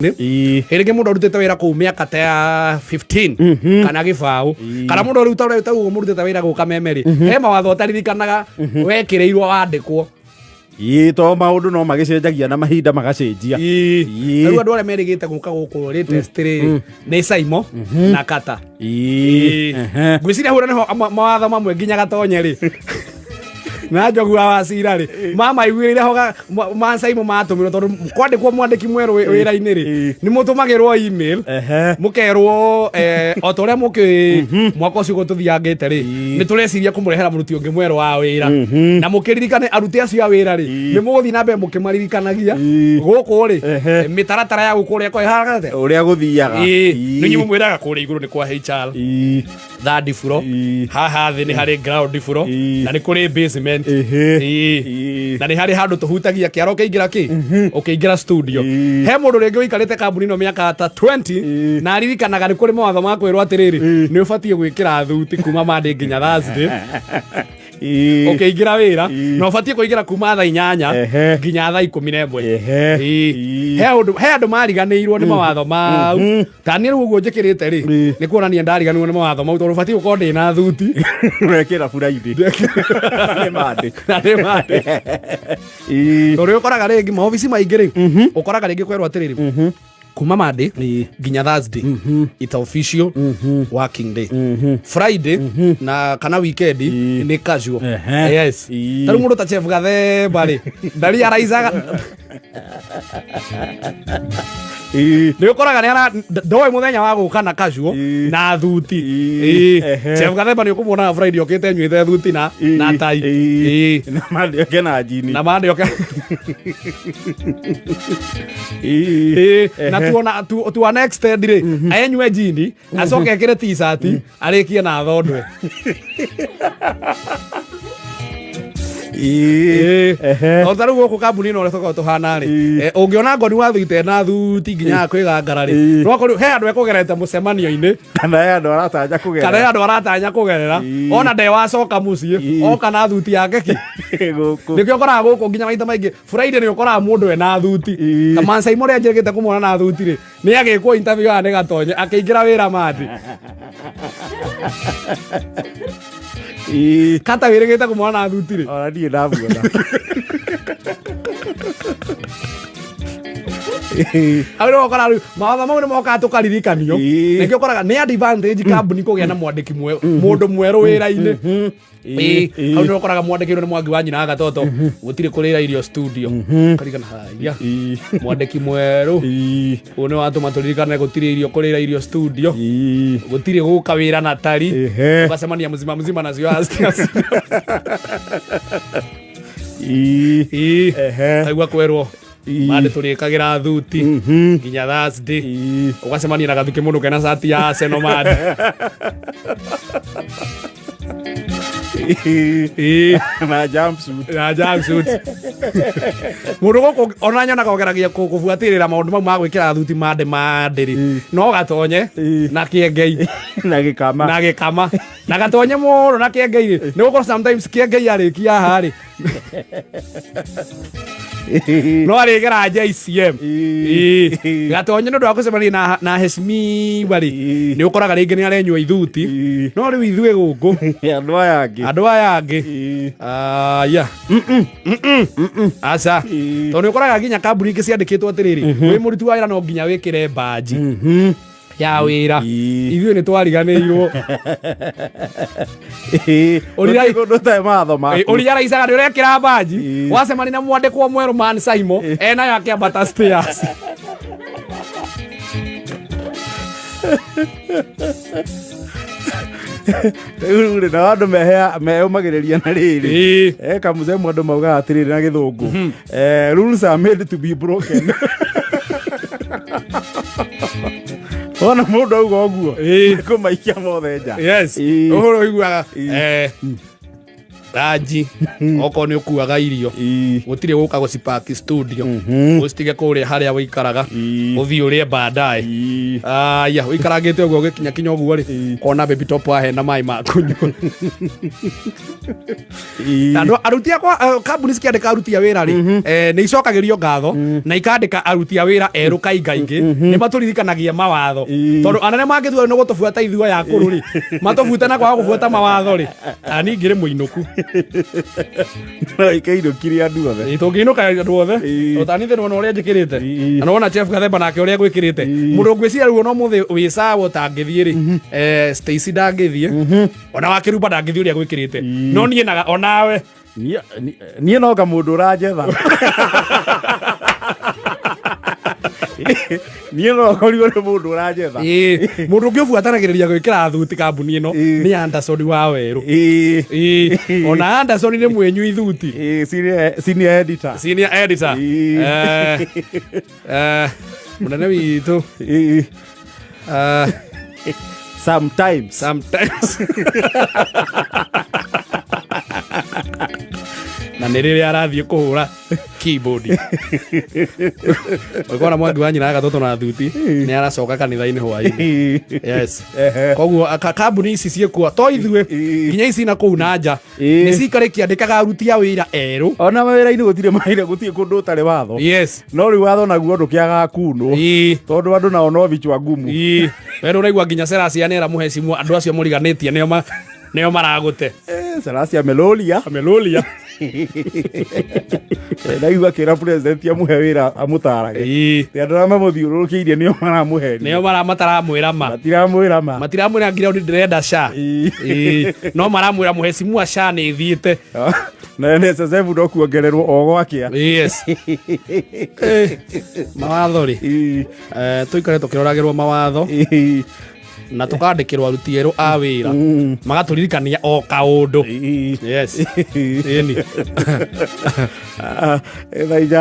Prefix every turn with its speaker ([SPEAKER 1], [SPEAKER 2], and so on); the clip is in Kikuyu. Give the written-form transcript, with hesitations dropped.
[SPEAKER 1] Hĩndĩ ĩngĩ mũndũ arutĩte wĩra kũu mĩaka ta ya 15 kana gĩbaũ, kana mũndũ rĩu ta ũrĩa ũguo mũrutĩte wĩra gũka memerĩ, he mawatho ũtaririkanaga wekĩrĩirwo wandĩkwo.
[SPEAKER 2] Ĩĩ, to maũndũ no magĩcenjagia na mahinda magacenjia.
[SPEAKER 1] Rĩu andũ arĩa merĩgĩte gũka gũkũ latest rĩ nĩ Saimo na Kata. Ngwĩciria hau nĩho mawatho mamwe nginya gatonye rĩ na njogu wa wacira rĩ mamaiguĩrĩire ho macaimo matũmĩrwo, tondũ kwandĩkwo mwandĩki mwerũ wĩra-inĩ rĩ, nĩ mũtũmagĩrwo email, mũkerwo o ta ũrĩa mũkĩ mwaka ũcio ũguo tũthiangĩte rĩ, nĩ tũreciria kũmũrehera mũruti ũngĩ mwerũ wa wĩra, na mũkĩririkane aruti acio a wĩra rĩ, nĩ mũgũthiĩ na mbere mũkĩmaririkanagia gũkũ rĩ, mĩtaratara ya gũkũ ũrĩa ĩkoragwo ĩhana
[SPEAKER 2] ũrĩa gũthiaga.
[SPEAKER 1] Nĩ inyuĩ mũmwĩraga kũrĩa igũrũ nĩ kwa HR, third floor, haha thĩ nĩ harĩ ground floor, na nĩ kũrĩ basement. Na nĩ harĩ handũ tũhutagia kĩara ũkĩingĩra kĩ ũkĩingĩra studio. He mũndũ rĩngĩ ũikarĩte kambuni ĩno mĩaka ta 20 na aririkanaga nĩ kũrĩ mawatho ma kwĩrwo atĩrĩrĩ, nĩ ũbatiĩ gwĩkĩra thuti kuma Monday nginya Thursday ũkĩingĩra wĩra, na ũbatiĩ kũingĩra kuma thaa 8 nginya thaa 11. He andũ mariganĩirwo nĩ mawatho mau. Ta niĩ rĩu ũguo njĩkĩrĩte rĩ, nĩ kuonania ndariganĩirwo nĩ mawatho mau, tondũ ũbatiĩ gũkorwo ndĩ na thuti.
[SPEAKER 2] Wekĩra Friday nĩ Monday.
[SPEAKER 1] Na nĩ Monday. Tondũ ũkoraga rĩngĩ maobici maingĩ rĩ, ũkoraga rĩngĩ kwerwo atĩrĩrĩ, kuma Monday nginya Thursday it's official working day, Friday na kana weekend nĩ casual. Yes. Ta rĩu mũndũ ta Chef Gathemba rĩ, ndari araicaga nĩ ũkoraga nĩ ara ndoĩ mũthenya wa gũka na casual na thuti. Chef Gathemba nĩ ũkũmuonaga Friday okĩte nyuĩte thuti na tai.
[SPEAKER 2] Na Monday oke na njini.
[SPEAKER 1] Na Monday oke na tuona to an extent rĩ, enyue jini, acoke ekĩre t-shirt, arĩkie na thondwe. O ta rĩu gũkũ kambuni ĩno ũrĩa tũkoragwo tũhana rĩ, ũngĩona ngoni wathite na thuti nginya kwĩgangara rĩ, no akorwo he andũ ekũgerete mũcemanio-inĩ,
[SPEAKER 2] kana he andũ aratanya kũgerera,
[SPEAKER 1] kana he andũ aratanya kũgerera. Ona ndewacoka mũciĩ, oka na thuti yake kĩ
[SPEAKER 2] gũkũ.
[SPEAKER 1] Nĩkĩo ũkoraga gũkũ nginya maita maingĩ Friday nĩ ũkoraga mũndũ ena thuti. Ta Mansai mũrĩa njĩrĩgĩte kũmuona na thuti rĩ, nĩ agĩkwo interview haha nĩ gatonye akĩingĩra wĩra mandi. Kata wĩrĩgĩte kũmuona na thuti rĩ?
[SPEAKER 2] Ona niĩ ndamuona.
[SPEAKER 1] Hau nĩho ũkoraga rĩu mawatho mau nĩ mokaga tũkaririkanio. Nĩkĩo ũkoraga nĩ advantage kambuni kũgĩa na mwandĩki mũndũ mwerũ wĩra-inĩ. Hau nĩho ũkoraga mwandĩkĩirwo nĩ Mwangi wa nyina wa gatoto gũtirĩ kũrĩra irio studio. Karigana haya mwandĩki mwerũ ũyũ nĩ watũma tũririkane gũtirĩ irio kũrĩra irio studio, gũtirĩ gũka wĩra na tari, ũgacemania mzima mzima nacio upstairs. Kaigua kwerwo Monday tũrĩkagĩra thuti nginya Thursday, ũgacemania na gathuki mũndũ kena cati ya Arsenal Monday.
[SPEAKER 2] Na jumpsuit.
[SPEAKER 1] Na jumpsuit. Mũndũ gũkũ ona nyonaga ũgeragia kũbuatĩrĩra maũndũ mau ma gwĩkĩra thuti mande mande rĩ, no gatonye na kĩengei.
[SPEAKER 2] Na gĩkama.
[SPEAKER 1] Na gĩkama na gatonye mũno na kĩengei rĩ, nĩ gũkorwo sometimes kĩengei arĩkia haha rĩ, no arĩgera JCM. Gatonye nĩ ũndũ wa gũcemania na heshimiwa rĩ, nĩ ũkoraga rĩngĩ nĩ arenyua ithuti. No rĩu ithuĩ gũkũ
[SPEAKER 2] andũ aya angĩ,
[SPEAKER 1] andũ aya angĩ, aya aca, tondũ nĩ ũkoraga nginya kambuni ingĩ ciandĩkĩtwo atĩrĩrĩ, wĩ mũruti wa wĩra no nginya wĩkĩre mbanji ya wĩra. Ithuĩ nĩ twariganĩirwo.
[SPEAKER 2] Ũndũ ũtarĩ mawatho maku.
[SPEAKER 1] Ũrĩa araicaga nĩ ũrekĩra mbanji. Wacemania na mwandĩkwo mwerũ man Saimo enayo akĩambata stairs.
[SPEAKER 2] Rĩu rĩ, nao andũ meyũmagĩrĩria na rĩrĩ, kamũcemo andũ maugaga atĩrĩrĩ na gĩthũngũ, "Rules are made to be broken." Wona mũndũ auga ũguo, kũmaikia mothe nja.
[SPEAKER 1] Yes. Ũhoro ũiguaga, Ranji okorwo nĩ ũkuaga irio, gũtirĩ gũka gũcipaki studio, ũcitige kũrĩa harĩa wĩikaraga, ũthiĩ ũrĩe baadaye. Aya, ũikarangĩte ũguo ũgĩkinya kinya ũguo rĩ, kona baby top wahena maĩ ma kũnyua. Andũ aruti akwa, kambuni cikĩandĩka aruti a wĩra rĩ, nĩ icokagĩrio ngatho na ikandĩka aruti a wĩra erũ kaingaingĩ nĩ matũririkanagia mawatho, tondũ anene mangĩtua nĩ gũtũbuata ithuĩ aya akũrũ rĩ, matũbute na kwaga gũbuata mawatho rĩ, ani ngĩrĩ mũinũku.
[SPEAKER 2] No ikainũkirie andũ othe.
[SPEAKER 1] Ĩ, tũngĩinũka andũ othe. Tondũ tani nĩwona ũrĩa njĩkĩrĩte, na nĩwona Chef Gathemba nake ũrĩa gwĩkĩrĩte. Mũndũ ngwĩciria rĩu ona ũmũthĩ wĩ sawa ũtangĩthiĩ rĩ, Stacy ndangĩthiĩ, ona wakĩrumba ndangĩthiĩ ũrĩa gwĩkĩrĩte, no niĩ naga onawe.
[SPEAKER 2] Niĩ no kamũndũ ũranjetha, niĩ no korirwo nĩ mũndũ ũranjetha.
[SPEAKER 1] Ĩĩ, mũndũ ũngĩ ũbuatanagĩrĩria gwĩkĩra thuti kambuni ĩno nĩ Anderson wa werũ. Ĩĩ, ona Anderson nĩ mwenyu ithuti.
[SPEAKER 2] Ĩĩ, senior editor.
[SPEAKER 1] Senior editor. Mũnene witũ.
[SPEAKER 2] Sometimes.
[SPEAKER 1] Sometimes na nĩ rĩrĩa arathiĩ kũhũra keyboard, ũkona Mwangi wa nyina agatũtũ na thuti nĩ aracoka kanitha-inĩ hwaĩ-inĩ. Yes. Koguo kambuni ici ciĩkuo to ithuĩ, nginya ici na kũu na nja, nĩ cikare ikĩandĩkaga aruti a wĩra erũ.
[SPEAKER 2] Ona mawĩra-inĩ gũtirĩ mahinda, gũtirĩ kũndũ ũtarĩ watho. No rĩu watho naguo ndũkĩagaga kunwo, tondũ andũ nao no vichwa ngumu.
[SPEAKER 1] Ĩĩ. We nĩ ũraigua nginya Seracia nĩ aramũhecimwo, andũ acio mũriganĩtie nĩo nĩo maragũte.
[SPEAKER 2] Seracia Melolia.
[SPEAKER 1] Amelolia.
[SPEAKER 2] Ndaigua akĩra president amũhe wĩra amũtarage. Ti andũ arĩa mamũthiũrũrũkĩirie nĩo maramũheria.
[SPEAKER 1] Nĩo mataramwĩra ma.
[SPEAKER 2] Matiramwĩra ma.
[SPEAKER 1] Matiramwĩra nginya ndĩrenda sha. Ĩĩ. No maramwĩra mũhecimua sha nĩ ĩthiĩte.
[SPEAKER 2] Na NSSF no kuongererwo o gwakĩa.
[SPEAKER 1] Yes. Mawatho rĩ, tũikare tũkĩroragĩrwo mawatho na tũkandĩkĩrwo aruti erũ a wĩra magatũririkania o kaũndũ. Yes, ĩni.
[SPEAKER 2] Thaa inya.